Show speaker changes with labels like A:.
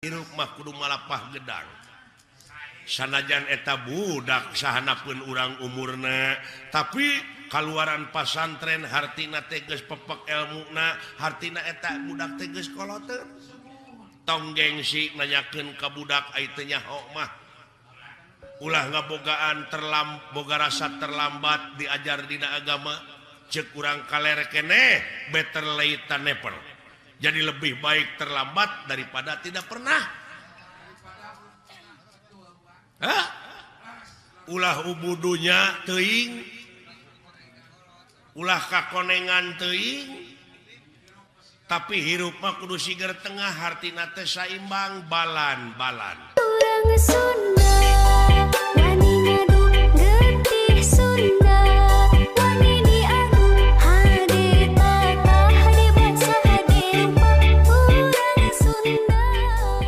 A: Hirup mah kudu malapah gedang. Sanajan eta budak sahanapeun urang umurna, tapi kaluaran pasantren hartina teh geus pepek elmuna, hartina eta budak teh geus koloteun. Tong gengsi nanyakeun ka budak ai teu nyaho mah. Ulah ngabogaan boga rasa terlambat diajar dina agama, ceuk urang kaler keneh better late than never. Jadi lebih baik terlambat daripada tidak pernah. Hah? Ulah ubudunya teuing, ulah kakonengan teuing, tapi hirup mah kudu siger tengah, hartina teh saimbang balan-balan.
B: Urang Sunda.